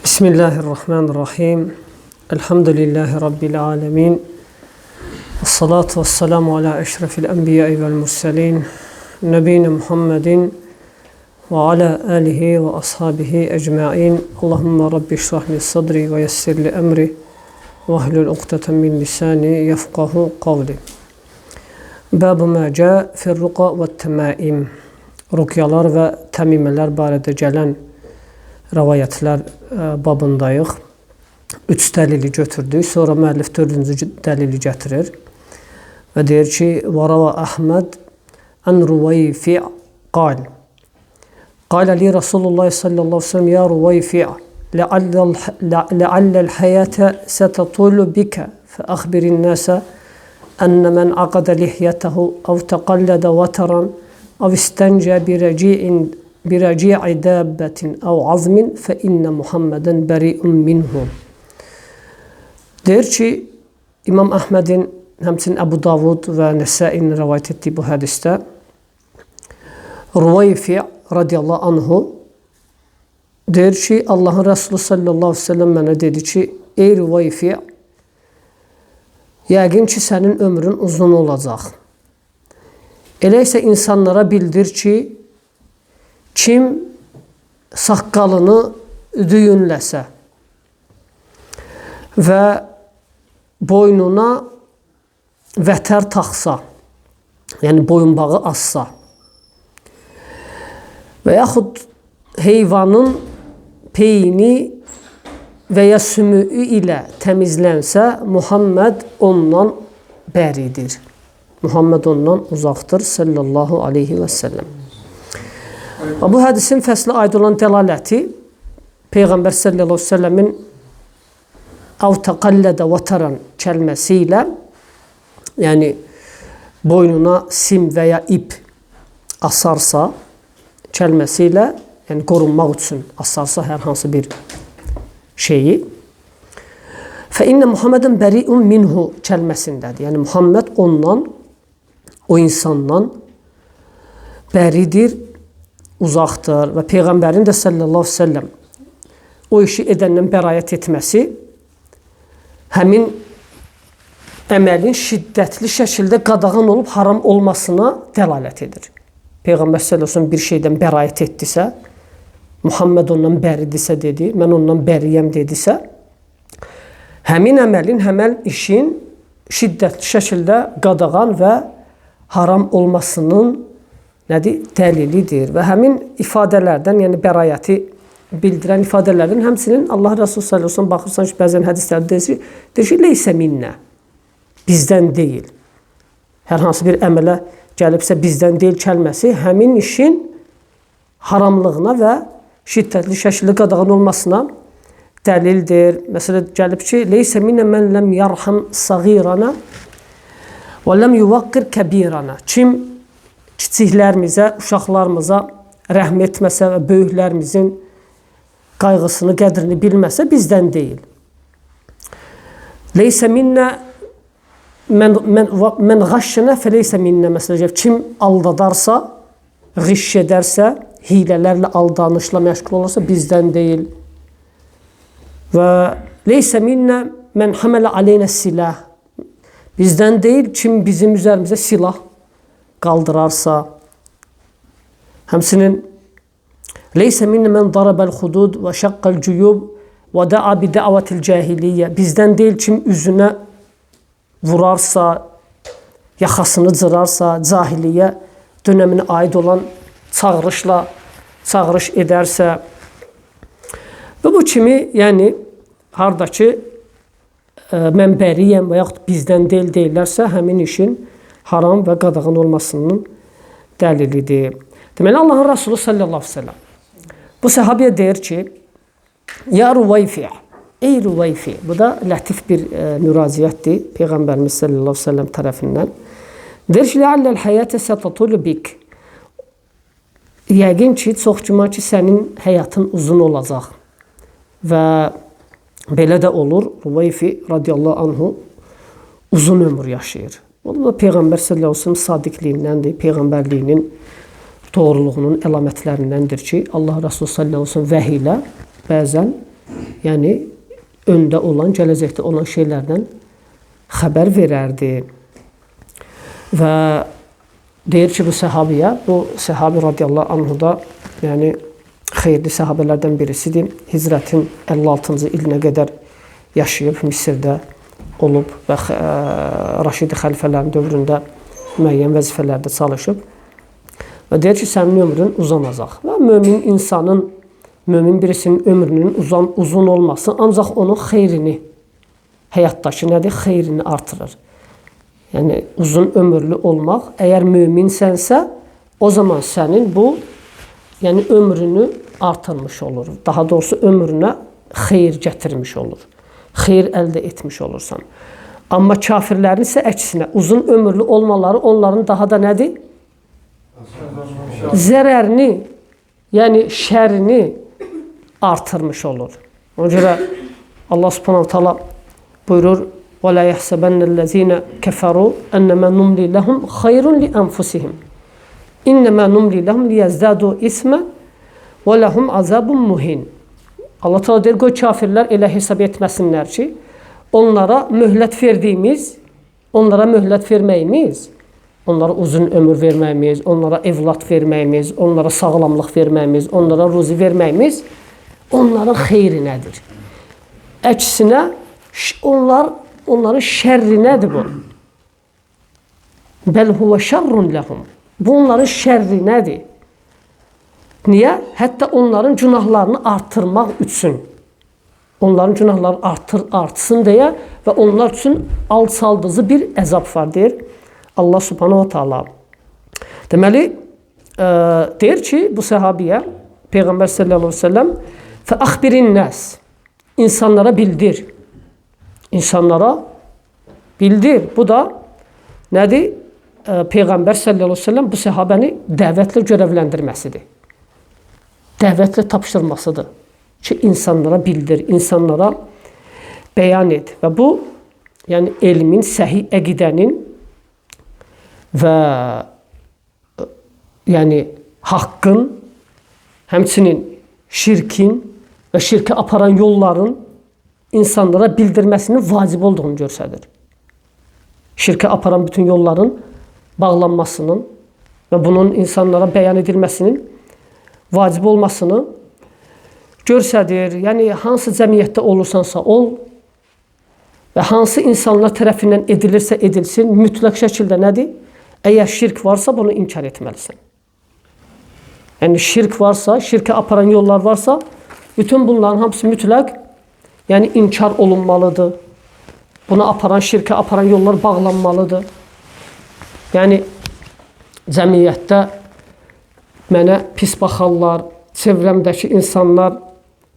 Bismillahirrahmanirrahim. Elhamdülillahi Rabbil alemin. Salatu vesselamu ala eşrefil enbiya'i vel murselin. Nebine Muhammedin ve ala alihi ve ashabihi ecmain. Allahümme Rabbi şrah li sadri ve yessir li emri ve ahlul uqdeten min lisani yefkahu kavli. Bəbu mə cə firruqa və təmaim. Ruqyalar və təmimələr barədə gələn rəvayətlər babındayıq. 3 dəlili götürdük. Sonra müəllif 4-cü dəlili gətirir və deyir ki: "Varava Əhməd an Ruvayfi' qal. Qala li Rasulullah sallallahu aleyhi ve sellem ya Ruvayfi' le'allel hayata setatulu bike fe akhbirin nasa أن من عقد لحيته أو تقلد وترا أو استنجى برجيع دابة أو عظم فإن محمدا بريء منه." Deyir ki, İmam Əhmədin, həmçinin Əbu Davud və Nəsəinin rəvayət etdiyi bu hədisdə Ruvayfi radiyallahu anhu deyir ki, Allahın Rəsulü sallallahu aleyhi ve sellem mənə dedi ki, ey Ruvayfi, yəqin ki, sənin ömrün uzun olacaq. Elə isə insanlara bildir ki, kim saqqalını düyünləsə və boynuna vətər taxsa, yəni boyunbağı assa və yaxud heyvanın peyini və ya sümüyü ilə təmizlənsə, Muhammed ondan bəridir. Muhammed ondan uzaqdır, sallallahu aleyhi və səlləm. Bu hədisin fəslə aid olan dəlaləti Peyğəmbər sallallahu aleyhi və səlləmin əv təqallədə vataran kəlməsi ilə, yəni boynuna sim və ya ip asarsa kəlməsi ilə, yəni qorunmaq üçün asarsa hər hansı bir şeyi, fə innə Muhammedin bəri'un minhu kəlməsindədir. Yəni Muhammed ondan, o insandan bəridir, uzaqdır və Peyğəmbərin də sallallahu aleyhi ve sellem o işi edəndən bərayət etməsi həmin əməlin şiddətli şəkildə qadağan olub haram olmasına dəlalət edir. Peyğəmbər sallallahu aleyhi ve sellem bir şeydən bərayət etdisə, Muhammed ondan bəridirsə dedi, mən ondan bəriyəm dedisə, həmin əməlin, həmin işin şiddətli şəkildə qadağan və haram olmasının nədir? Dəlilidir. Və həmin ifadələrdən, yəni bərayəti bildirən ifadələrdən həmçinin Allah Rəsulü sallallahu aleyhi ve sellem baxırsan ki, bəzən hədislərdə deyir ki, leysə minnə, bizdən deyil. Hər hansı bir əmələ gəlibsə bizdən deyil kəlməsi həmin işin haramlığına və şiddətli şəkildə qadağan olmasına dəlildir. Məsələ gəlib ki, leysə minnə mən ləm yarham sağirana və ləm yuvaqqir kəbirana. Kim kiçiklərimizə, uşaqlarımıza rəhm etməsə və böyüklərimizin qayğısını, qədrini bilməsə bizdən deyil. Leysə minnə mən qaşşənə fəleysə minnə. Məsələ gəlib, kim aldadarsa, ğiş edərsə, hilələrlə, aldanışla məşğul olarsa bizdən deyil. Və leysə minnə mən həmələ aleynə silah. Bizdən deyil kim bizim üzərimizə silah qaldırarsa. Həmçinin leysə minnə mən darabəl xudud və şəqqəl cüyub və da'a bi dəvətil cahiliyyə. Bizdən deyil kim üzünə vurarsa, yaxasını cırarsa, cahiliyyə dönəminə aid olan çağırışla çağırış edərsə. Və bu kimi, yəni haradakı mən bəriyəm və yaxud bizdən deyil deyirlərsə, həmin işin haram və qadağan olmasının dəlilidir. Deməli, Allahın Rəsulü sallallahu aleyhi ve sellem bu səhabiyə deyir ki, ya Ruvayfi, ey Ruvayfi, bu da lətif bir müraciətdir Peyğəmbərimiz sallallahu aleyhi ve sellem tərəfindən. Deyir ki, lealləl həyətə sətatulu bik. Yəqin ki, çox güman ki, sənin həyatın uzun olacaq. Və belə də olur. Ruvayfi radiyallahu anhu uzun ömür yaşayır. O da Peyğəmbər sallallahu aleyhi ve sellem sadiqliyindəndir, Peyğəmbərliyinin doğruluğunun əlamətlərindəndir ki, Allah Rəsulü sallallahu aleyhi ve sellem vəhiy ilə Bəzən, yəni öndə olan, gələcəkdə olan şeylərdən xəbər verərdi. Və deyir ki, bu səhabiyə, bu səhabi radiyallahu anhu da, yəni xeyirli səhabələrdən birisidir. Hicrətin 56-cı ilinə qədər yaşayıb, Misirdə olub və Raşidi xəlifələrin dövründə müəyyən vəzifələrdə çalışıb. Və deyir ki, sənin ömrün uzanacaq. Və mömin insanın, mömin birisinin ömrünün uzun olması ancaq onun xeyrini, həyatdakı nədir? Xeyrini artırır. Yəni, uzun ömürlü olmaq, əgər möminsənsə, o zaman sənin bu, yəni ömrünü artırmış olur. Daha doğrusu, ömrünə xeyir gətirmiş olur. Xeyir əldə etmiş olursan. Amma kafirlərin isə əksinə, uzun ömürlü olmaları onların daha da nədir? Zərərini, yəni şərini artırmış olur. Ona görə Allah Subhanahu taala buyurur: "Və la yahsabannellezina keferu ennema numli lehum hayrun li enfusihim. İnnemâ numli lehum liyezdâdû isme və lehum azabun muhin." Allah Teala deyir, qoy kafirlər elə hesab etməsinlər ki, onlara möhlət verdiyimiz, onlara möhlət verməyimiz, onlara uzun ömür verməyimiz, onlara evlad verməyimiz, onlara sağlamlıq verməyimiz, onlara ruzi verməyimiz onların xeyrinədir. Əksinə, onların şərrinədir bu. Bəl huvə şərrun ləhum. Bu onların şərrinədir. Niyə? Hətta onların günahlarını artırmaq üçün. Onların günahları artsın deyə və onlar üçün alçaldıcı bir əzab var, deyir Allah Subhanahu wa Taala. Deməli, deyir ki, bu səhabiyə Peyğəmbər sallallahu əleyhi və səlləm fəəxbirin nəs. İnsanlara bildir. İnsanlara bildir. Bu da nədir? Peyğəmbər sallallahu əleyhi və səlləm bu səhabəni dəvətlə görevləndirməsidir. Dəvətlə tapşırmasıdır ki, insanlara bildir, insanlara bəyan et. Və bu, yəni elmin, səhih əqidənin və yəni haqqın, həmçinin şirkin və şirkə aparan yolların insanlara bildirməsinin vacib olduğunu göstərir. Şirkə aparan bütün yolların bağlanmasının və bunun insanlara bəyan edilməsinin vacib olmasını göstərir. Yəni, hansı cəmiyyətdə olursansa ol və hansı insanlar tərəfindən edilirsə edilsin, mütləq şəkildə nədir? Əgər şirk varsa, bunu inkar etməlisən. Yəni, şirk varsa, şirkə aparan yollar varsa, bütün bunların hamısı mütləq, yəni inkar olunmalıdır. Buna aparan, şirkə aparan yollar bağlanmalıdır. Yəni, cəmiyyətdə mənə pis baxarlar, çevrəmdəki insanlar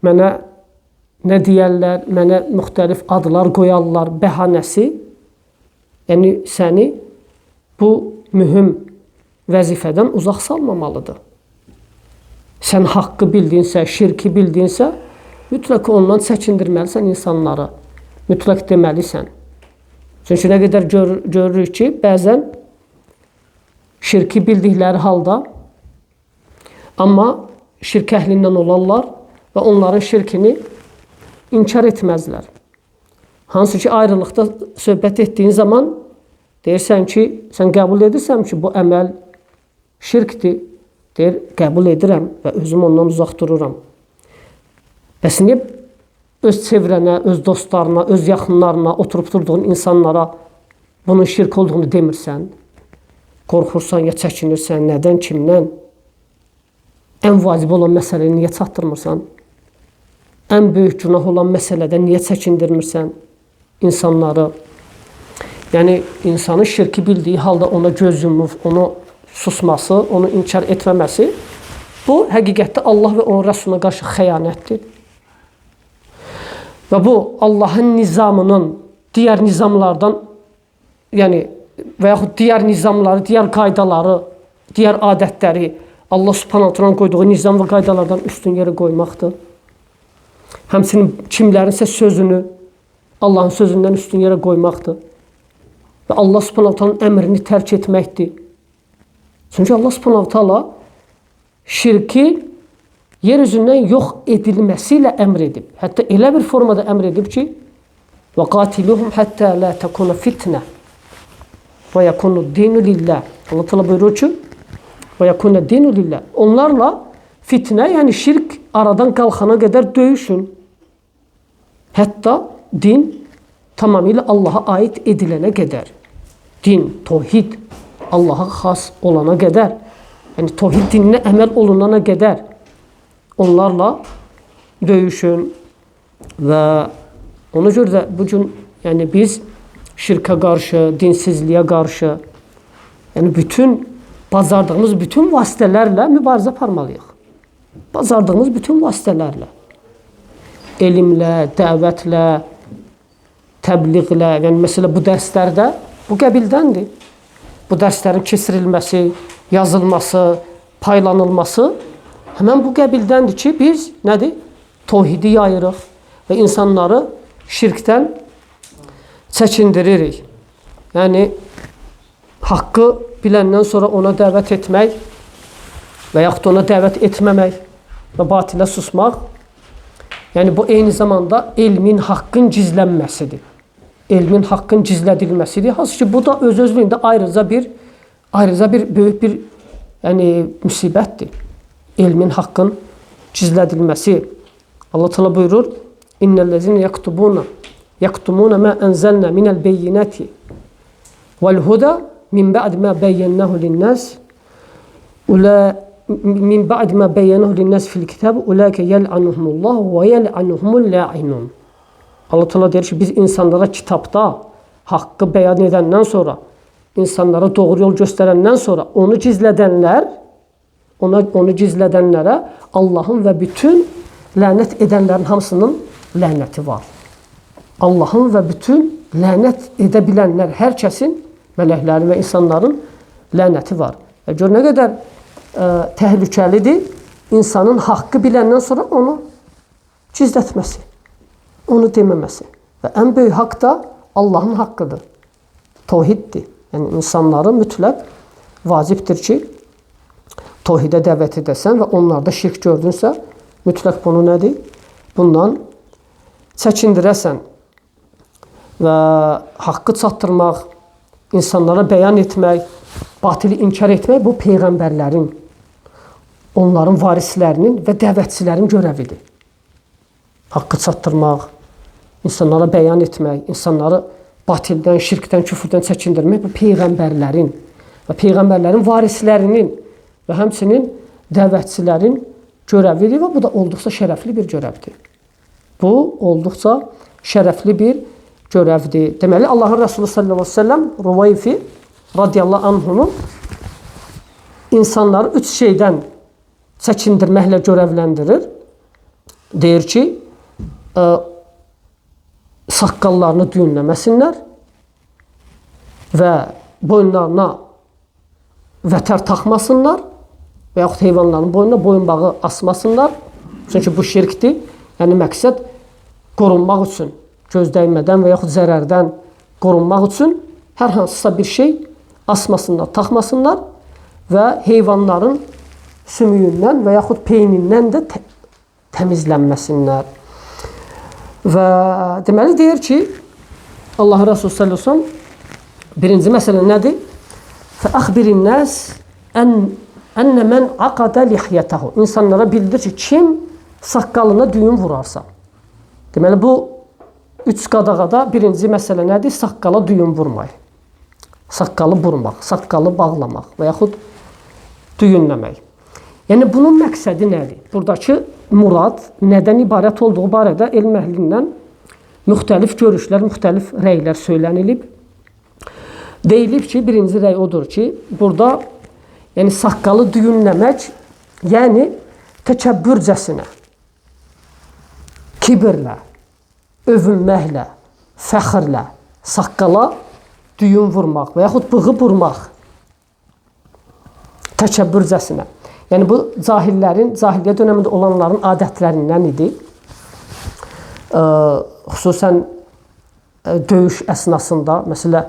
mənə nə deyərlər, mənə müxtəlif adlar qoyarlar bəhanəsi, yəni səni bu mühüm vəzifədən uzaq salmamalıdır. Sən haqqı bildinsə, şirki bildinsə, mütləq ondan çəkindirməlisən insanları, mütləq deməlisən. Çünki nə qədər görürük ki, bəzən şirki bildikləri halda, amma şirk əhlindən olarlar və onların şirkini inkar etməzlər. Hansı ki, ayrılıqda söhbət etdiyin zaman deyirsən ki, sən qəbul edirsən ki, bu əməl şirkdir. Deyir, qəbul edirəm və özüm ondan uzaq dururam. Bəs niyə öz çevrənə, öz dostlarına, öz yaxınlarına, oturub durduğun insanlara bunun şirk olduğunu demirsən? Qorxursan ya çəkinirsən, nədən, kimdən? Ən vacib olan məsələni niyə çatdırmırsan? Ən böyük günah olan məsələdən niyə çəkindirmirsən insanları? Yəni, insanın şirki bildiyi halda ona göz yumub, onu susması, onu inkar etməməsi, bu həqiqətdə Allah və onun Rəsuluna qarşı xəyanətdir. Və bu, Allahın nizamının digər nizamlardan, yəni və yaxud digər nizamları, digər qaydaları, digər adətləri Allah Subhanahu taala qoyduğu nizam və qaydalardan üstün yerə qoymaqdır. Həmçinin kimlərinsə sözünü Allahın sözündən üstün yerə qoymaqdır. Və Allah Subhanahu taalanın əmrini tərk etməkdir. Çünki Allah Subhanahu taala şirki yer üzündən yox edilməsi ilə əmr edib. Hətta elə bir formada əmr edib ki, və qatiluhum hətta la takuna fitnə və yakunu dinu lillah. Allah Teala buyurur ki, və yakunu dinu lillah. Onlarla fitnə, yəni şirk aradan qalxana qədər döyüşün. Hətta din tamamilə Allaha aid edilənə qədər. Din, tohid Allaha xas olana qədər, yəni tohid dininə əməl olunana qədər onlarla döyüşün. Və ona görə də bugün yəni biz şirkə qarşı, dinsizliyə qarşı, yəni bütün bacardığımız bütün vasitələrlə mübarizə aparmalıyıq. Bacardığımız bütün vasitələrlə. Elmlə, dəvətlə, təbliğlə, yəni məsələ bu dərslərdə bu qəbildəndir. Bu dərslərin keçirilməsi, yazılması, paylanılması həmən bu qəbildəndir ki, biz nədir? Tohidi yayırıq və insanları şirkdən çəkindiririk. Yəni haqqı biləndən sonra ona dəvət etmək və yaxud ona dəvət etməmək və batilə susmaq, yəni bu eyni zamanda elmin, haqqın gizlənməsidir. Elmin, haqqın gizlədilməsidir. Hansı ki, bu da öz-özlüyündə ayrıca bir böyük bir yəni müsibətdir. Elmin, haqqın gizlədilməsi. Allah Teala buyurur: "İnnellezine yaktumuna ma enzelna minel beyinati vel huda min ba'd ma beyyennahu linnas min ba'd ma beyyenahu linnas fil kitab ulaike yel'anuhumullahu ve yel'anuhumul la'inun." Allah Teala deyir ki, biz insanlara kitabda haqqı bəyan edəndən sonra, insanlara doğru yol göstərəndən sonra onu gizlədənlər, onu gizlədənlərə Allahın və bütün lənət edənlərin hamısının lənəti var. Allahın və bütün lənət edə bilənlər, hər kəsin, mələklərin və insanların lənəti var. Və gör nə qədər təhlükəlidir insanın haqqı biləndən sonra onu gizlətməsi, onu deməməsi. Və ən böyük haqq da Allahın haqqıdır. Tohiddir. Yəni insanları mütləq vacibdir ki, tohidə dəvət edəsən və onlarda şirk gördünsə, mütləq bunu nədir? Bundan çəkindirəsən və haqqı çatdırmaq, insanlara bəyan etmək, batili inkar etmək bu peyğəmbərlərin, onların varislərinin və dəvətçilərin görəvidir. Haqqı çatdırmaq, insanlara bəyan etmək, insanları batildən, şirkdən, küfürdən çəkindirmək bu peyğəmbərlərin və peyğəmbərlərin varislərinin və həmçinin dəvətçilərin görəvidir və bu da olduqca şərəfli bir görəvdir. Bu olduqca şərəfli bir görəvdir. Deməli, Allahın Rəsulü sallallahu əleyhi və səlləm Ruvayfi radiyallahu anhunu insanları üç şeydən çəkindirməklə görəvləndirir. Deyir ki, saqqallarını düyünləməsinlər və boyunlarına vətər taxmasınlar və yaxud heyvanların boynuna boyunbağı asmasınlar. Çünki bu şirkdir. Yəni məqsəd qorunmaq üçün, göz dəymədən və yaxud zərərdən qorunmaq üçün hər hansısa bir şey asmasınlar, taxmasınlar və heyvanların sümüyündən və yaxud peynindən də təmizlənməsinlər. Və deməli deyir ki, Allah Rəsulü sallallahu əleyhi və səlləm birinci məsələ nədir? Fəəxbirin nas enne men aqada lihyetahu. İnsanlara bildir ki, kim saqqalına düyün vurarsa. Deməli bu üç qadağada birinci məsələ nədir? Saqqala düyün vurmaq. Saqqalı burmaq, saqqalı bağlamaq və yaxud düyünləmək. Yəni bunun məqsədi nədir? Buradakı murad nədən ibarət olduğu barədə elm əhlindən müxtəlif görüşlər, müxtəlif rəylər söylənilib. Deyilib ki, birinci rəy odur ki, burada yəni saqqalı düyünləmək, yəni təkəbbürcəsinə, kibirlə, övünməklə, fəxrlə saqqala düyün vurmaq və yaxud bığı burmaq təkəbbürcəsinə. Yəni bu cahillərin, cahiliyyə dönəmində olanların adətlərindən idi. Xüsusən döyüş əsnasında, məsələ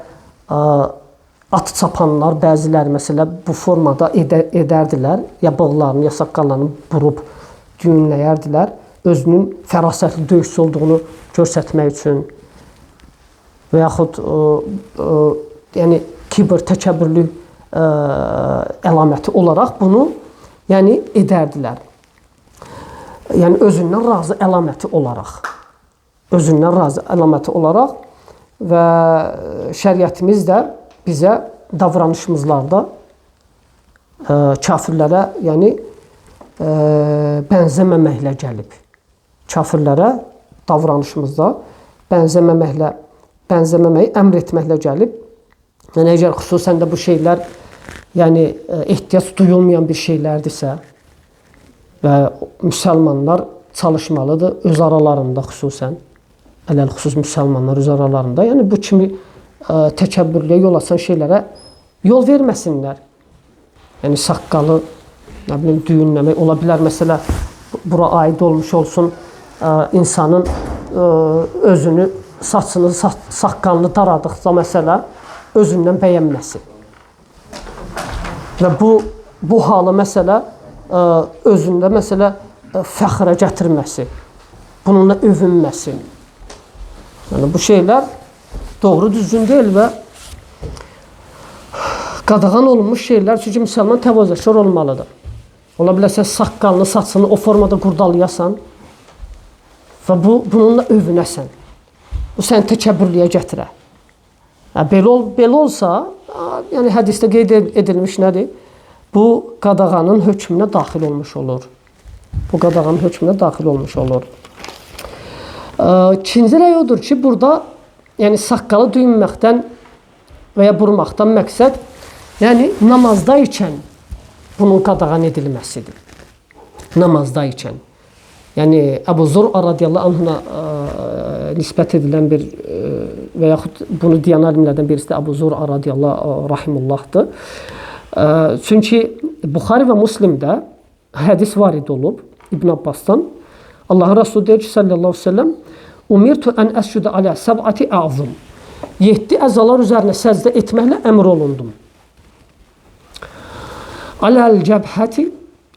at çapanlar bəziləri məsələ bu formada edərdilər. Ya bığlarını, ya saqqallarını burub düyünləyərdilər. Özünün fərasətli döyüşçü olduğunu göstərmək üçün və yaxud yəni kibr, təkəbbürlük əlaməti olaraq bunu yəni edərdilər. Yəni özündən razı əlaməti olaraq. Özündən razı əlaməti olaraq və şəriətimiz də bizə davranışımızlarda kafirlərə yəni bənzəməməklə gəlib. Kafirlərə davranışımızda bənzəməməyi əmr etməklə gəlib. Yəni əgər xüsusən də bu şeylər yəni ehtiyac duyulmayan bir şeylərdirsə və müsəlmanlar çalışmalıdır öz aralarında xüsusən, ələl-xüsus müsəlmanlar öz aralarında, yəni bu kimi təkəbbürlüyə yol açan şeylərə yol verməsinlər. Yəni saqqalı, nə bilim, düyünləmək ola bilər. Məsələ bura aid olmuş olsun, insanın özünü, saçını, saqqalını daradıqca məsələ özündən bəyənməsi. Və bu halı məsələ özündə məsələ fəxrə gətirməsi, bununla övünməsi. Yəni bu şeylər doğru düzgün deyil və qadağan olunmuş şeylər, çünki müsəlman təvazökar olmalıdır. Ola bilər sən saqqalını, saçını o formada qurdalayasan və bununla övünəsən. Bu səni təkəbbürlüyə gətirər. Belə olsa, yəni hədisdə qeyd edilmiş nədir? Bu qadağanın hökmünə daxil olmuş olur. Bu qadağanın hökmünə daxil olmuş olur. İkinci rəy odur ki, burada yəni saqqalı düyünməkdən və ya burmaqdan məqsəd, yəni namazda ikən bunun qadağan edilməsidir. Namazda ikən. Yəni Əbu Zur'a radiyallahu anhına nisbət edilən bir və yaxud bunu deyən alimlərdən birisi də Əbu Zur'a radiyallahu rahimullahdır. Çünki Buxari və Müslimdə hədis varid olub İbn Abbasdan. Allahın Rəsulü deyir ki, sallallahu əleyhi və səlləm, "Umirtu ən əscudə alə səb'ati a'zum." 7 əzalar üzərinə səcdə etməklə əmr olundum. Aləl cəbhəti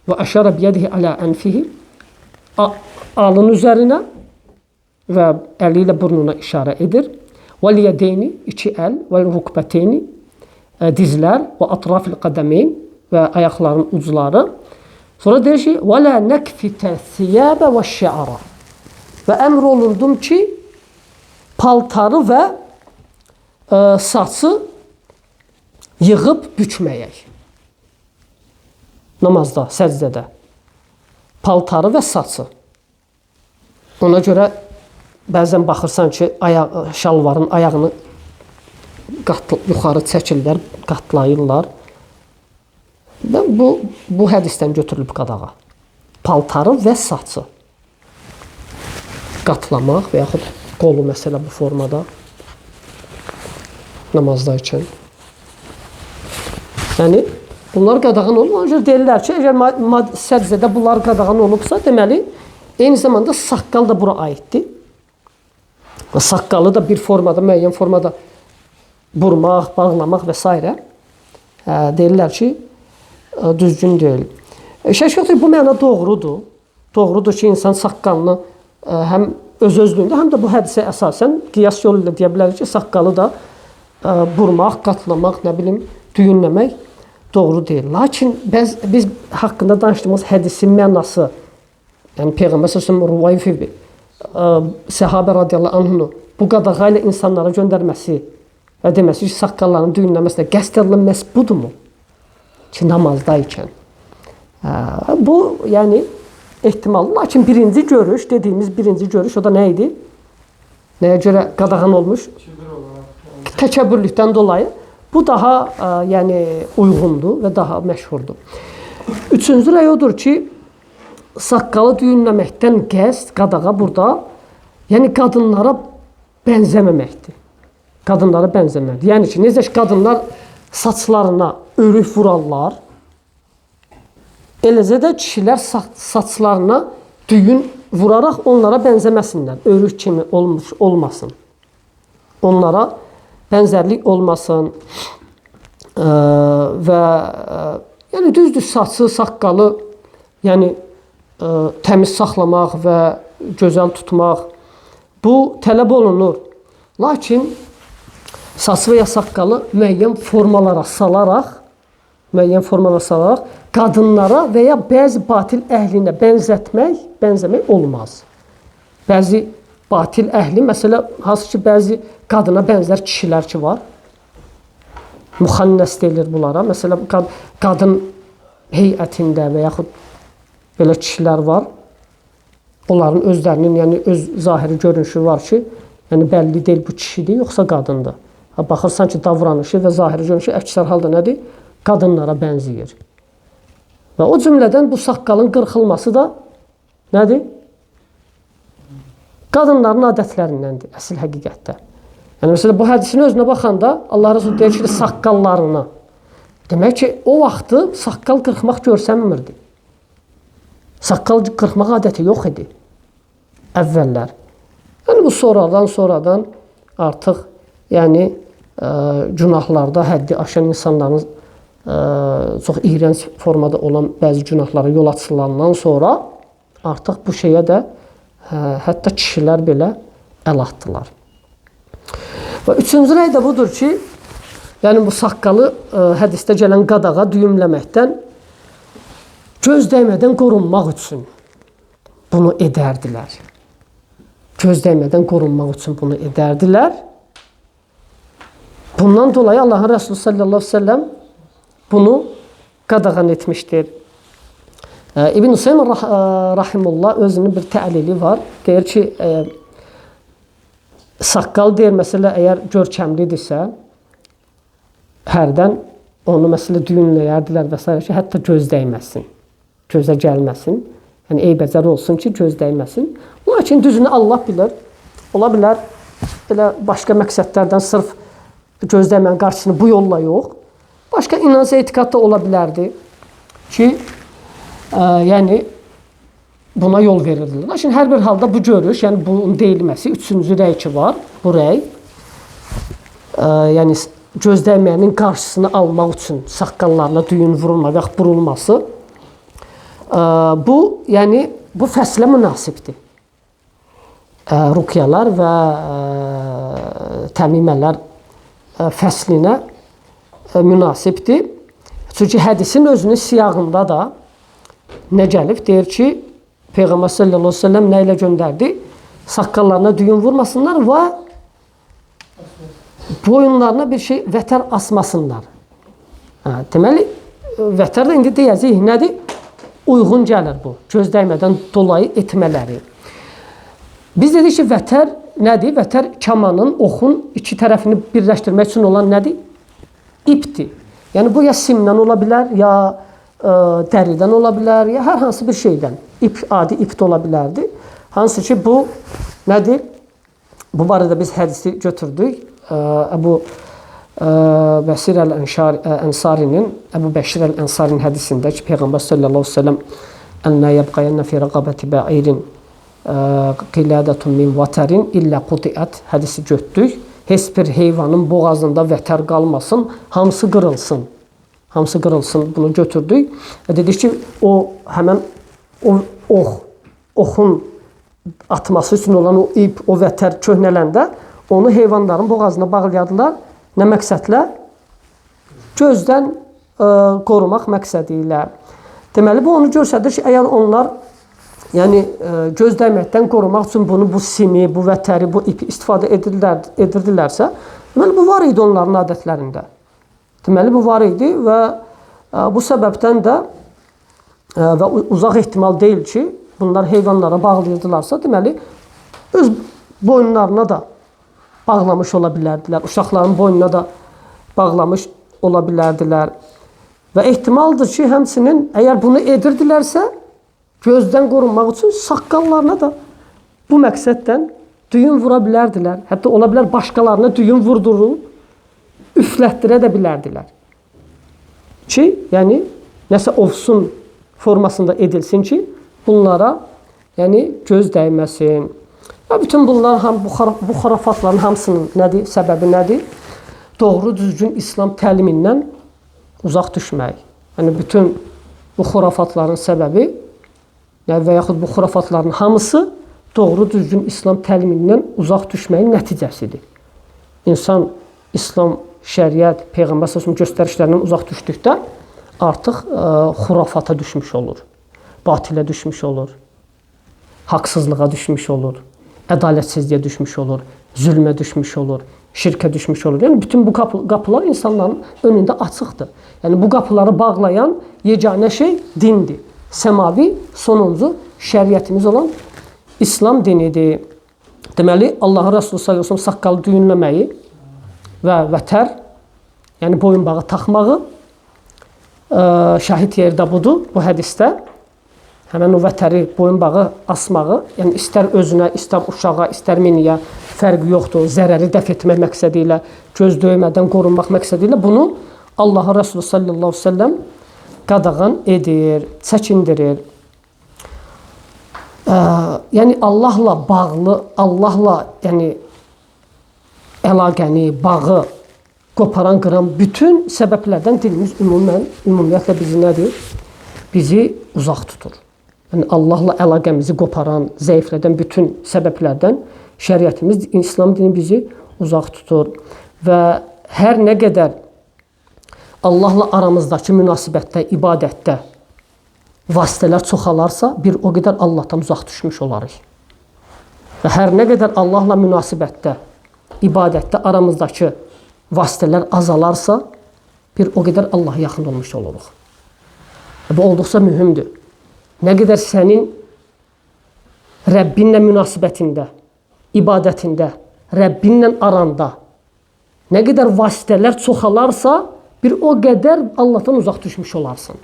və əşərə biyədihi alə ənfihi. Alın üzərinə və əli ilə burnuna işarə edir. Vəl yədeyni, iki əl, vəl rukbəteyni, dizlər və atrafil qədəmeyn və ayaqların ucları. Sonra deyir ki, və lə nəkfitə thiyəbə və şiara. Və əmr olundum ki, paltarı və saçı yığıb bükməyək. Namazda, səcdədə. Paltarı və saçı. Ona görə bəzən baxırsan ki, şalvarın ayağını yuxarı çəkirlər, qatlayırlar. Və bu hədisdən götürülüb qadağa. Paltarı və saçı qatlamaq və yaxud qolu məsələ bu formada namazda ikən. Yəni, bunlar qadağan olub. Ona görə deyirlər ki, əgər səcdədə bunlar qadağan olubsa, deməli, eyni zamanda saqqal da bura aiddir. Və saqqalı da bir formada, müəyyən formada burmaq, bağlamaq və s. Deyirlər ki, düzgün deyil. Şək yoxdur, bu məna doğrudur. Doğrudur ki, insan saqqalını həm öz-özlüyündə, həm də bu hədisə əsasən qiyas yolu ilə deyə bilərik ki, saqqalı da burmaq, qatlamaq, nə bilim, düyünləmək doğru deyil. Lakin biz haqqında danışdığımız hədisin mənası, yəni Peyğəmbər sallallahu əleyhi və səlləm səhabə radiyallahu anhunu bu qadağa ilə insanlara göndərməsi və deməsi ki, saqqallarının düyünləməsinə qəsd edilən məhz budurmu? Ki, namazda ikən. Bu, yəni, ehtimal. Lakin birinci görüş, dediyimiz birinci görüş, o da nə idi? Nəyə görə qadağan olmuş? Təkəbbürlükdən dolayı. Bu daha yəni, uyğundur və daha məşhurdur. Üçüncü rəy odur ki, saqqalı düyünləməkdən qəsd, qadağa burada, yəni qadınlara bənzəməməkdir. Qadınlara bənzəməkdir. Yəni ki, necə ki, qadınlar saçlarına örük vurarlar, eləcə də kişilər saçlarına düyün vuraraq onlara bənzəməsinlər. Örük kimi olmuş olmasın. Onlara bənzərlik olmasın və yəni düzdür, saçı, saqqalı, yəni təmiz saxlamaq və gözəl tutmaq bu tələb olunur. Lakin saçı və ya saqqalı müəyyən formalara salaraq, qadınlara və ya bəzi batil əhlinə bənzəmək olmaz. Bəzi batil əhli, məsələ, hansı ki, bəzi qadına bənzər kişilər ki var, müxənnəs deyilir bunlara. Məsələ, qadın heyətində və yaxud belə kişilər var, onların özlərinin, yəni öz zahiri görünüşü var ki, yəni bəlli deyil bu kişidir, yoxsa qadındır. Baxırsan ki, davranışı və zahiri görünüşü əksər halda nədir? Qadınlara bənzəyir. Və o cümlədən bu saqqalın qırxılması da nədir? Qadınların adətlərindəndir, əsl həqiqətdə. Yəni, məsələn, bu hədisin özünə baxanda Allah Rəsulü deyir ki, saqqallarına. Demək ki, o vaxtı saqqal qırxmaq görsənmirdi. Saqqal qırxmaq adəti yox idi əvvəllər. Yəni, bu sonradan artıq yəni, günahlarda həddi aşan insanların çox iyrənc formada olan bəzi günahlara yol açılandan sonra artıq bu şeyə də hətta kişilər belə əl atdılar. Və üçüncü rəy də budur ki, yəni bu saqqalı hədisdə gələn qadağa düyümləməkdən göz dəymədən qorunmaq üçün bunu edərdilər. Göz dəymədən qorunmaq üçün bunu edərdilər. Bundan dolayı Allahın Rəsulü sallallahu əleyhi və səlləm bunu qadağan etmişdir. İbn Hüseyn rahimullah özünün bir təlili var. Deyir ki, saqqal deyir, məsələ, əgər görkəmlidirsə, hərdən onu məsələ düyünləyərdilər və s. ki, hətta göz dəyməsin, gözə gəlməsin. Yəni, eybəcər olsun ki, göz dəyməsin. Lakin düzünü Allah bilir. Ola bilər, elə başqa məqsədlərdən sırf göz dəymənin qarşısını bu yolla yox, başqa inanc etiqad da ola bilərdi ki, yəni buna yol verirdilər. Lakin hər bir halda bu görüş, yəni bunun deyilməsi, üçüncü rəy ki var, bu rəy, yəni göz dəyməyinin qarşısını almaq üçün saqqallarına düyün vurulma və yaxud burulması, bu, yəni bu fəslə münasibdir. Ruqyalar və təmimələr fəslinə münasibdir. Çünki hədisin özünün siyağında da nə gəlib? Deyir ki, Peyğəmbər sallallahu əleyhi və səlləm nə ilə göndərdi? Saqqallarına düyün vurmasınlar və boyunlarına bir şey vətər asmasınlar. Hə, deməli, vətər də indi deyəcəyik nədir? Uyğun gəlir bu, göz dəymədən dolayı etmələri. Biz dedik ki, vətər nədir? Vətər kamanın, oxun iki tərəfini birləşdirmək üçün olan nədir? İpdir. Yəni, bu ya simdən ola bilər, ya dəridən ola bilər, ya hər hansı bir şeydən. İp, adi ip də ola bilərdi. Hansı ki, bu nədir? Bu barədə biz hədisi götürdük. Əbu Bəsir əl-Ənsarinin, Əbu Bəşir əl-Ənsarinin hədisində ki, Peyğəmbər sallallahu əleyhi və səlləm ən la yəbqayənə fi rəqabəti bə'irin qilədətun min vətərin illə qutiət hədisi götürdük. Heç bir heyvanın boğazında vətər qalmasın, hamısı qırılsın. Hamısı qırılsın, bunu götürdük. Dedik ki, o həmən o oxun atması üçün olan o ip, o vətər köhnələndə onu heyvanların boğazına bağlayadılar. Nə məqsədlə? Gözdən qorumaq məqsədi ilə. Deməli, bu onu göstərir ki, əgər onlar yəni göz dəyməkdən qorumaq üçün bunu, bu simi, bu vətəri, bu ipi istifadə edirdilərsə, deməli, bu var idi onların adətlərində. Deməli, bu var idi və bu səbəbdən də və uzaq ehtimal deyil ki, bunlar heyvanlara bağlayırdılarsa, deməli, öz boyunlarına da bağlamış ola bilərdilər. Uşaqların boynuna da bağlamış ola bilərdilər. Və ehtimaldır ki, həmçinin əgər bunu edirdilərsə, gözdən qorunmaq üçün saqqallarına da bu məqsəddən düyün vura bilərdilər. Hətta ola bilər başqalarına düyün vurdurub, üflətdirə də bilərdilər. Ki, yəni, nəsə ovsun formasında edilsin ki, bunlara yəni, göz dəyməsin. Və bütün bunlar, bu xurafatların hamısının nədir, səbəbi nədir? Doğru düzgün İslam təlimindən uzaq düşmək. Yəni, bütün bu xurafatların səbəbi yəni və yaxud bu xurafatların hamısı doğru düzgün İslam təlimindən uzaq düşməyin nəticəsidir. İnsan İslam, şəriət, Peyğəmbər sallallahu əleyhi və səlləm göstərişlərindən uzaq düşdükdə artıq xurafata düşmüş olur, batilə düşmüş olur, haqsızlığa düşmüş olur, ədalətsizliyə düşmüş olur, zülmə düşmüş olur, şirkə düşmüş olur. Yəni bütün bu qapılar insanların önündə açıqdır. Yəni bu qapıları bağlayan yeganə şey dindir. Səmavi, sonuncu şəriətimiz olan İslam dinidir. Deməli, Allahın Rəsulü sallallahu əleyhi və səlləm saqqalı düyünləməyi və vətər, yəni boyunbağı taxmağı, şahid yeri də budur bu hədisdə. Həmən o vətəri, boyunbağı asmağı, yəni istər özünə, istər uşağa, istər miniyə fərqi yoxdur. Zərəri dəf etmək məqsədi ilə, göz döymədən qorunmaq məqsədi ilə bunu Allahın Rəsulü sallallahu əleyhi və səlləm qadağan edir, çəkindirir. Yəni Allahla bağlı, Allahla yəni əlaqəni, bağı qoparan, qıran bütün səbəblərdən dinimiz ümumiyyətlə bizi nədir? Bizi uzaq tutur. Yəni Allahla əlaqəmizi qoparan, zəiflədən bütün səbəblərdən şəriətimiz, İslam dini bizi uzaq tutur. Və hər nə qədər Allahla aramızdakı münasibətdə, ibadətdə vasitələr çoxalarsa, bir o qədər Allahdan uzaq düşmüş olarıq. Və hər nə qədər Allahla münasibətdə, ibadətdə aramızdakı vasitələr azalarsa, bir o qədər Allaha yaxın olmuş oluruq. Bu olduqca mühümdür. Nə qədər sənin Rəbbinlə münasibətində, ibadətində, Rəbbinlə aranda nə qədər vasitələr çoxalarsa, bir o qədər Allahdan uzaq düşmüş olarsan.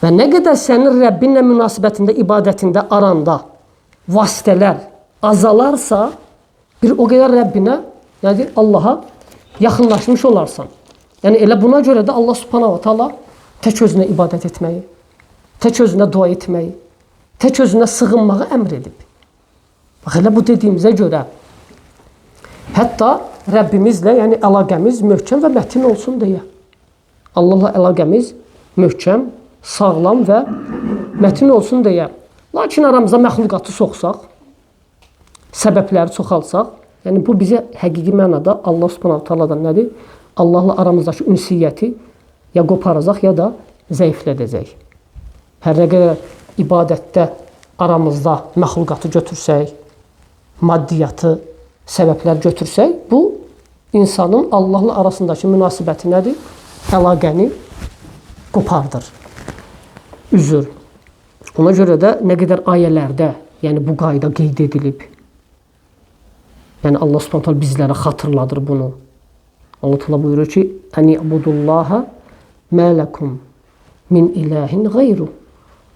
Və nə qədər sənin Rəbbinlə münasibətində, ibadətində, aranda vasitələr azalarsa, bir o qədər Rəbbinə, yəni Allaha yaxınlaşmış olarsan. Yəni elə buna görə də Allah Subhanahu wa Taala tək özünə ibadət etməyi, tək özünə dua etməyi, tək özünə sığınmağı əmr edib. Bax, elə bu dediyimizə görə hətta Rəbbimizlə, yəni əlaqəmiz möhkəm və mətin olsun deyə. Allahla əlaqəmiz möhkəm, sağlam və mətin olsun deyə. Lakin aramıza məxluqatı soxsaq, səbəbləri çoxalsaq, yəni bu bizə həqiqi mənada Allah Subhanahu Taala'dan nədir? Allahla aramızdakı ünsiyyəti ya qoparacaq, ya da zəiflədəcək. Hər nə qədər ibadətdə aramızda məxluqatı götürsək, maddiyyatı, səbəblər götürsək, bu insanın Allahla arasındakı münasibəti nədir? Əlaqəni qopardır, üzür. Ona görə də nə qədər ayələrdə, yəni bu qayda qeyd edilib. Yəni Allah Subhanahu taala bizlərə xatırladır bunu. Allah Taala buyurur ki: "Əni-budullaha mə ləkum min ilahin qeyru."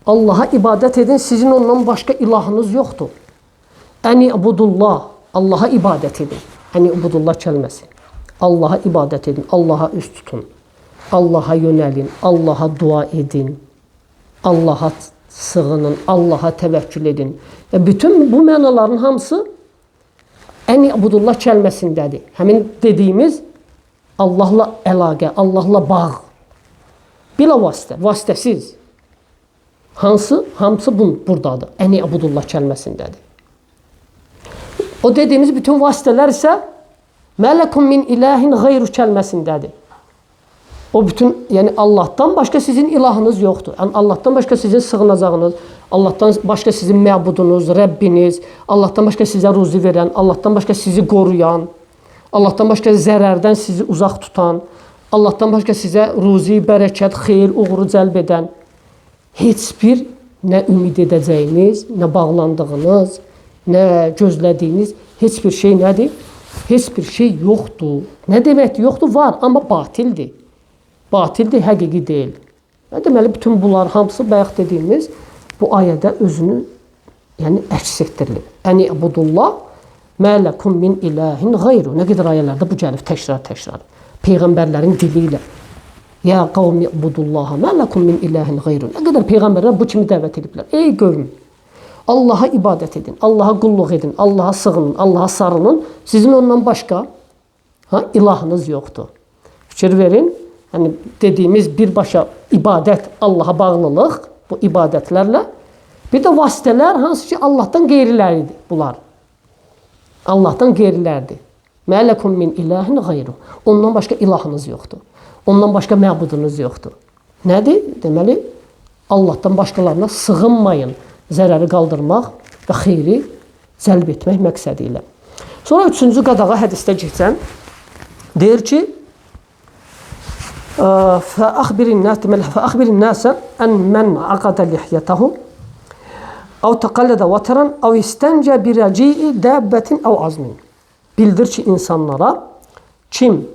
Allaha ibadət edin, sizin ondan başqa ilahınız yoxdur. Əni-budullah, Allaha ibadət edin. Əni-budullah kəlməsi. Allaha ibadət edin, Allaha üz tutun. Allaha yönəlin, Allaha dua edin. Allaha sığının, Allaha təvəkkül edin. Və bütün bu mənaların hamısı Əni-budullah kəlməsindədir. Həmin dediyimiz Allahla əlaqə, Allahla bağ. Bila vasitə, vasitəsiz. Hansı? Hamısı buradadır. Əni-budullah kəlməsindədir. O dediyimiz bütün vasitələr isə Mələkum min ilahin qeyru kəlməsindədir. O bütün, yəni Allahdan başqa sizin ilahınız yoxdur. Yəni Allahdan başqa sizin sığınacağınız, Allahdan başqa sizin məbudunuz, Rəbbiniz, Allahdan başqa sizə ruzi verən, Allahdan başqa sizi qoruyan, Allahdan başqa zərərdən sizi uzaq tutan, Allahdan başqa sizə ruzi, bərəkət, xeyir, uğuru cəlb edən heç bir nə ümid edəcəyiniz, nə bağlandığınız, nə gözlədiyiniz heç bir şey nədir? Heç bir şey yoxdur. Nə deməkdir? Yoxdur, var, amma batildir. Batildir, həqiqi deyil. Və deməli, bütün bunlar hamısı bayaq dediyimiz bu ayədə özünü yəni əks etdirilib. Əni-budullah mə ləkum min ilahin qeyru. Nə qədər ayələrdə bu gəlib təkrar-təkrar. Peyğəmbərlərin dili ilə. Ya qavmi budullaha mə ləkum min ilahin qeyru. Nə qədər peyğəmbərlər bu kimi dəvət ediblər. Ey qövm, Allaha ibadət edin, Allaha qulluq edin, Allaha sığının, Allaha sarılın. Sizin ondan başqa ilahınız yoxdur. Fikir verin. Yəni dediyimiz birbaşa ibadət, Allaha bağlılıq bu ibadətlərlə Bir də vasitələr hansı ki Allahdan qeyriləridir bunlar. Allahdan qeyrilərdir. Mə ləkum min ilahin qeyruh. Ondan başqa ilahınız yoxdur. Ondan başqa məbudunuz yoxdur. Nədir? Deməli, Allahdan başqalarına sığınmayın. Zərəri qaldırmaq və xeyri cəlb etmək məqsədi ilə. Sonra üçüncü qadağa hədisdə keçən deyir ki, فَأَخْبِرِ النَّاسَ أَنْ مَنْ عَقَدَ لِحْيَتَهُ أَوْ تَقَلَّدَ وَتَرًا أَوْ اِسْتَنْجَ بِرَجِيءِ دَابَّةٍ أَوْ عَزْمٍ. Bildir ki, insanlara kim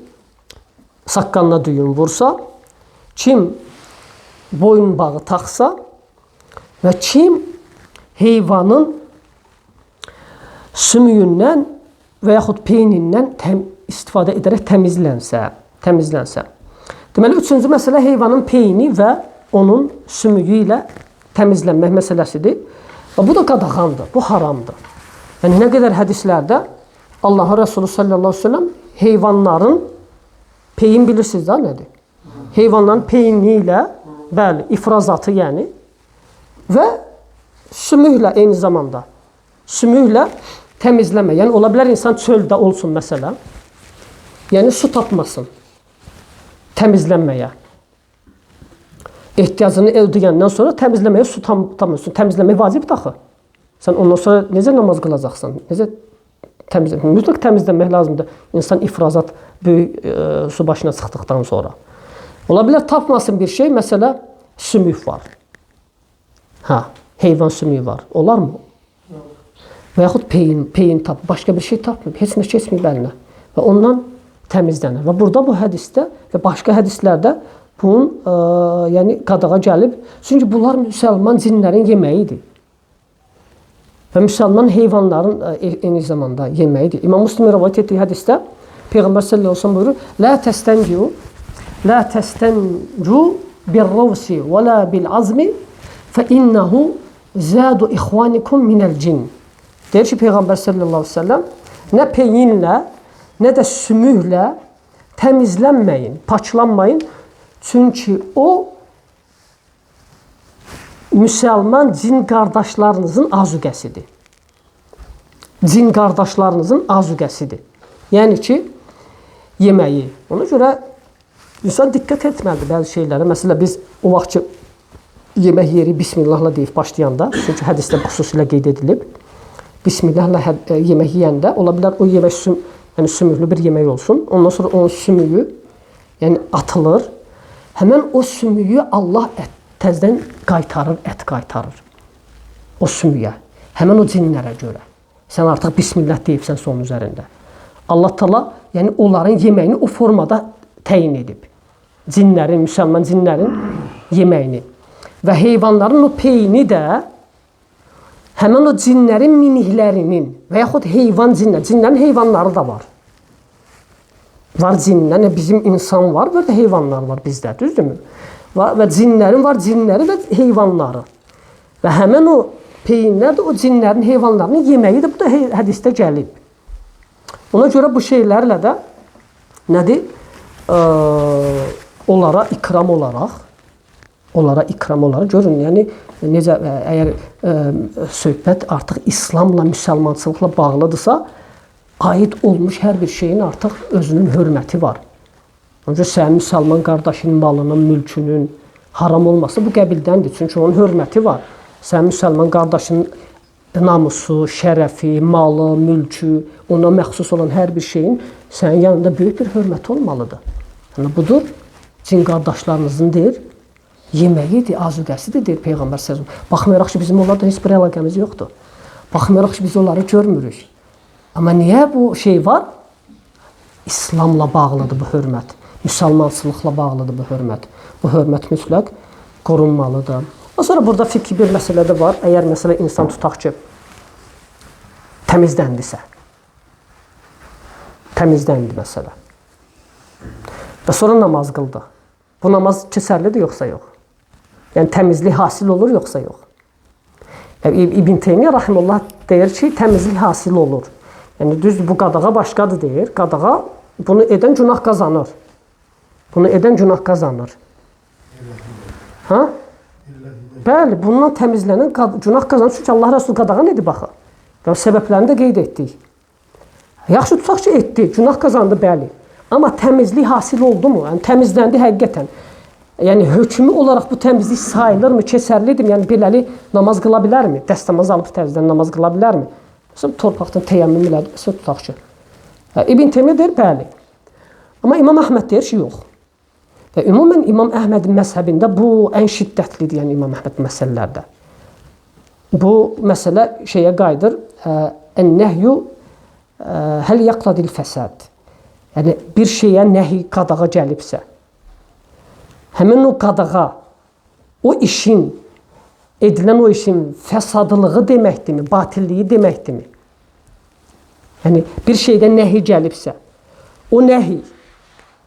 saqqalına düyün vursa, kim boyun bağı taxsa və kim heyvanın sümüyündən və yaxud peynindən istifadə edərək təmizlənsə. Deməli, üçüncü məsələ heyvanın peyni və onun sümüyü ilə təmizlənmək məsələsidir. Və bu da qadağandır, bu haramdır. Yəni, nə qədər hədislərdə Allahın Rəsulü sallallahu əleyhi və səlləm heyvanların peyin bilirsiniz də nədir? Heyvanların peyni ilə, bəli, ifrazatı yəni və sümüklə eyni zamanda, sümüklə təmizləmə. Yəni, ola bilər insan çöldə olsun məsələ, yəni su tapmasın təmizlənməyə. Ehtiyacını ödəyəndən sonra təmizləməyə su tapmıyorsun. Təmizləmək vacibdir axı. Sən ondan sonra necə namaz qılacaqsan? Necə təmizləmək? Mütləq təmizlənmək lazımdır. İnsan ifrazat böyük su başına çıxdıqdan sonra. Ola bilər tapmasın bir şey, məsələ sümük var. Hə, heyvan sümüyü var. Olar mı? Və yaxud peyin tap, başqa bir şey tapmayıb, heç nə keçməyib əlinə və ondan təmizlənir. Və burada bu hədisdə və başqa hədislərdə bunun yəni qadağa gəlib. Çünki bunlar müsəlman cinlərin yeməyidir. Və müsəlman heyvanların eyni zamanda yeməyidir. İmam Müslim rivayət etdiyi hədisdə Peyğəmbər sallallahu əleyhi və səlləm buyurur: "La təstəncu bir-ravsi və la bil-azmi fe innehu zadu ixvanikum minəl cin." Deyir ki, Peyğəmbər sallallahu əleyhi və səlləm nə peyinlə, nə də sümüklə təmizlənməyin, paklanmayın. Çünki o müsəlman cin qardaşlarınızın azuqəsidir. Cin qardaşlarınızın azuqəsidir. Yəni ki, yeməyi. Ona görə insan diqqət etməlidir bəzi şeylərə. Məsələ biz o vaxt ki, yemək yeri Bismillahla deyib başlayanda, çünki hədisdə xüsusilə qeyd edilib, Bismillahla yemək yeyəndə ola bilər o yemək yəni sümüklü bir yemək olsun. Ondan sonra onun sümüyü yəni atılır. Həmən o sümüyü Allah təzədən qaytarır, ət qaytarır. O sümüyə. Həmən o cinlərə görə. Sən artıq Bismillah deyibsən onun üzərində. Allah Taala yəni onların yeməyini o formada təyin edib. Cinlərin, müsəlman cinlərin yeməyini. Və heyvanların o peyini də həmən o cinlərin miniklərinin və yaxud heyvan cinlər, cinlərin heyvanları da var. Var cinlər, bizim insan var və də heyvanlar var bizdə, düzdürmü? Və cinlərin var, cinləri və heyvanları. Və həmən o peyinlər də o cinlərin, heyvanlarının yeməyi də bu da hədisdə gəlib. Ona görə bu şeylərlə də nədir? Onlara ikram olaraq, görün, yəni necə əgər söhbət artıq İslamla, müsəlmançılıqla bağlıdırsa, aid olmuş hər bir şeyin artıq özünün hörməti var. Ona görə sənin müsəlman qardaşının malının, mülkünün haram olması bu qəbildəndir. Çünki onun hörməti var. Sənin müsəlman qardaşının namusu, şərəfi, malı, mülkü, ona məxsus olan hər bir şeyin sənin yanında böyük bir hörməti olmalıdır. Yəni budur, cin qardaşlarınızın deyir, yeməyidir, azuqəsidir, deyir Peyğəmbər sallallahu əleyhi və səlləm. Baxmayaraq ki, bizim onlarla heç bir əlaqəmiz yoxdur. Baxmayaraq ki, biz onları görmürük. Amma niyə bu şey var? İslamla bağlıdır bu hörmət. Müsəlmançılıqla bağlıdır bu hörmət. Bu hörmət mütləq qorunmalıdır. Sonra burada fikri bir məsələ də var. Əgər məsələ insan tutaq ki, təmizləndisə, təmizləndi məsələ və sonra namaz qıldı. Bu namaz keçərlidir yoxsa yox? Yəni təmizlik hasil olur yoxsa yox? Yəni, İbn Teymiyyə rahimehullah deyir ki, təmizlik hasil olur. Yəni düzdür, bu qadağa başqadır deyir. Qadağa bunu edən günah qazanır. Bunu edən günah qazanır. Ha? Bəli, bundan təmizlənən günah qazanır. Çünki Allah Rəsulü qadağan edib axı. Və səbəblərini də qeyd etdik. Yaxşı, tutaq ki, etdi, günah qazandı, bəli. Amma təmizlik hasil oldu mu? Yəni, təmizləndi həqiqətən. Yəni, hökmü olaraq bu təmizlik sayılırmı, keçərlidirmi? Yəni, beləli namaz qıla bilərmi? Dəstəmaz alıb təzədən namaz qıla bilərmi? Məsələn, torpaqdan təyəmmüm elədi, məsələn, tutaq ki. İbn Teymiyyə deyir, bəli. Amma İmam Əhməd deyir ki, yox. Və ümumən İmam Əhmədin məzhəbində bu ən şiddətlidir, yəni İmam Əhməd məsələlərdə. Bu məsələ şeyə qayıdır, ən-nəhyu həl yaqtadil fəsad. Yəni, bir şeyə nəhi, qadağa gəlibsə, həmin o qadağa, o işin, edilən o işin fəsadlığı deməkdirmi, batilliyi deməkdirmi? Yəni, bir şeydə nəhi gəlibsə, o nəhi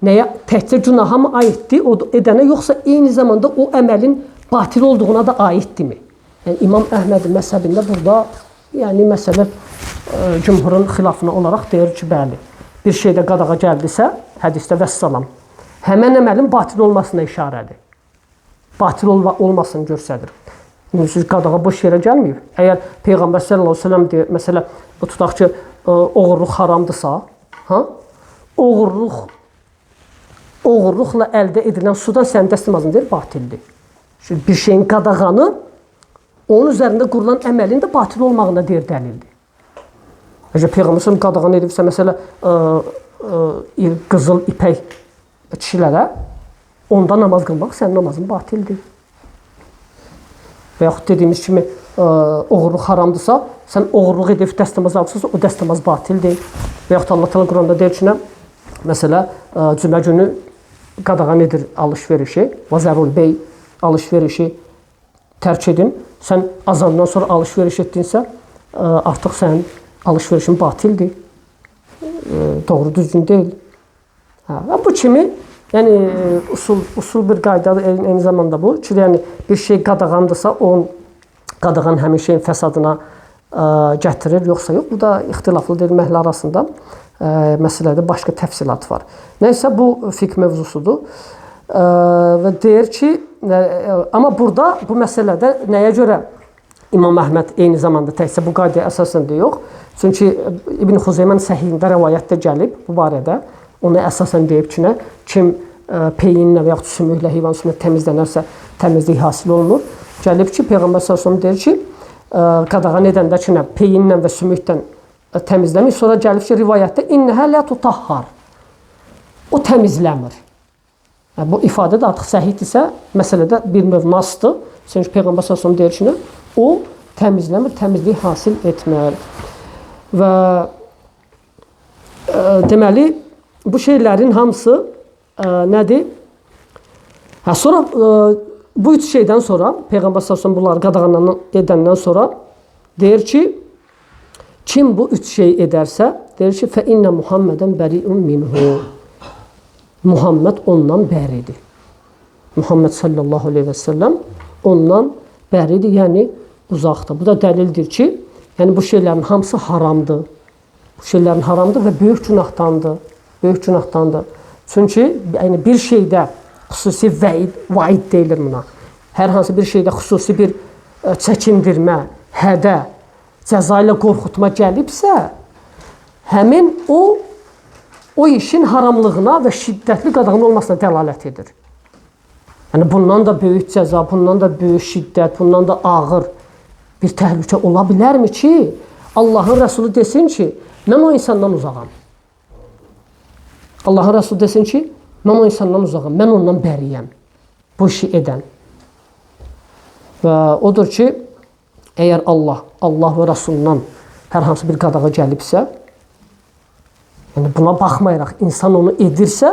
nəyə, təkcə günaha mı aiddir, o edənə, yoxsa eyni zamanda o əməlin batil olduğuna da aiddirmi? Yəni, İmam Əhmədin məzhəbində burada, yəni, məsələ cümhurun xilafına olaraq deyir ki, bəli, bir şeydə qadağa gəldisə, hədisdə vəssalam, həmən əməlin batil olmasına işarədir. Batil olmasını göstərir. Siz qadağa boş yerə gəlməyib. Əgər Peyğəmbər sallallahu əleyhi və səlləm deyir, məsələ, tutaq ki, oğurluq haramdırsa, ha? Oğurluqla əldə edilən sudan sənin dəstəmazın deyir, batildir. Çünki bir şeyin qadağanı onun üzərində qurulan əməlin də batil olmağına deyir dəlildir. Əgər Peyğəmbər sallallahu qadağan edibsə, məsələ, qızıl ipək kişilərə, onda namaz qılmaq sənin namazın batildir. Və yaxud dediyimiz kimi, oğurluq haramdırsa, sən oğurluq edib dəstəmaz alıbsınsa, o dəstəmaz batildir. Və yaxud Allah Teala Quranda deyir ki, nə? Məsələ, cümə günü qadağan edir alış-verişi, vəzərul bey alış-verişi tərk edin. Sən azandan sonra alış-veriş etdinsə, artıq sənin alış-verişin batildir. Doğru düzgün deyil. Hə, bu kimi, yəni usul bir qaydadır eyni zamanda bu. Çünki yəni bir şey qadağandırsa, onun qadağan həmin şeyin fəsadına gətirir, yoxsa yox. Bu da ixtilaflı deyilməklə arasında məsələdə başqa təfsilat var. Nəysə, bu fiqh mövzusudur. Və deyir ki, amma burada bu məsələdə nəyə görə İmam Əhməd eyni zamanda təkcə bu qaydaya əsasən də yox. Çünki İbn Xuzeymənin səhihində rəvayət də gəlib bu barədə. Ona əsasən deyib ki, nə? Kim peyinlə və yaxud sümüklə, heyvan sümüklə təmizlənərsə, təmizlik hasil olunur. Gəlib ki, Peyğəmbər sallallahu əleyhi və səlləm deyir ki, qadağan edəndə ki, nə? Peyinlə və sümüklə təmizləmir. Sonra gəlib ki, rivayətdə innəhə lə tutahhar. O təmizləmir. Yəni, bu ifadə də artıq səhihdirsə, məsələdə bir növ nasdır. Çünki Peyğəmbər sallallahu əleyhi və səlləm deyir ki, nə? O təmizləmir, təmizlik hasil etmir. Və deməli, bu şeylərin hamısı nədir? Hə, sonra bu üç şeydən sonra, Peyğəmbər sallallahu əleyhi və səlləm bunları qadağan edəndən sonra deyir ki, kim bu üç şey edərsə, deyir ki, fə innə Muhammədən bəriun minhu. Muhammed ondan bəridir. Muhammed sallallahu əleyhi və səlləm ondan bəridir, yəni uzaqdır. Bu da dəlildir ki, yəni bu şeylərin hamısı haramdır. Bu şeylərin haramdır və böyük günahdandır. Böyük günahdandır. Çünki yəni bir şeydə xüsusi vəid, vaid deyilir buna. Hər hansı bir şeydə xüsusi bir çəkindirmə, hədə, cəza ilə qorxutma gəlibsə, həmin o işin haramlığına və şiddətli qadağan olmasına dəlalət edir. Yəni bundan da böyük cəza, bundan da böyük şiddət, bundan da ağır bir təhlükə ola bilərmi ki, Allahın Rəsulu desin ki, mən o insandan uzağam. Allahın Rəsulu desin ki, mən o insandan uzağam, mən ondan bəriyəm, bu işi edən. Və odur ki, əgər Allah və Rəsulundan hər hansı bir qadağa gəlibsə, yəni buna baxmayaraq insan onu edirsə,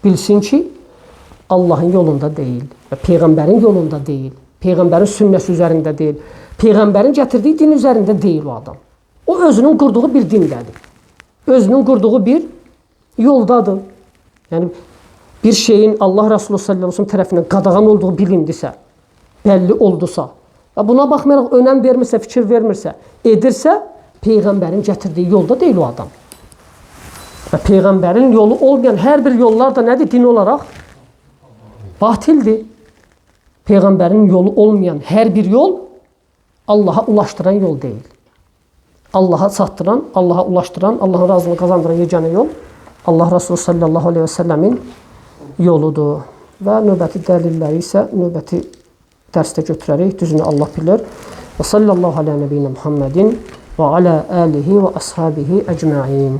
bilsin ki, Allahın yolunda deyil və Peyğəmbərin yolunda deyil, Peyğəmbərin sünnəsi üzərində deyil, Peyğəmbərin gətirdiyi din üzərində deyil o adam. O özünün qurduğu bir dindədir. Özünün qurduğu bir yoldadır. Yəni bir şeyin Allah Rəsulü sallallahu əleyhi və səlləm tərəfindən qadağan olduğu bilindisə, bəlli oldusa və buna baxmayaraq önəm vermirsə, fikir vermirsə, edirsə, Peyğəmbərin gətirdiyi yolda deyil o adam. Və Peyğəmbərin yolu olmayan hər bir yollar da nədir? Din olaraq batildir. Peyğəmbərin yolu olmayan hər bir yol Allaha ulaşdıran yol deyil. Allaha çatdıran, Allaha ulaşdıran, Allahın razılığını qazandıran yeganə yol Allah Resulü sallallahu aleyhi və səlləmin yoludur. Və növbəti dəlilləri isə növbəti dərsdə götürərik. Düzünü Allah bilir. Və sallallahu alə nəbiyyina Muhammedin və alə alihi və ashabihi ecmain.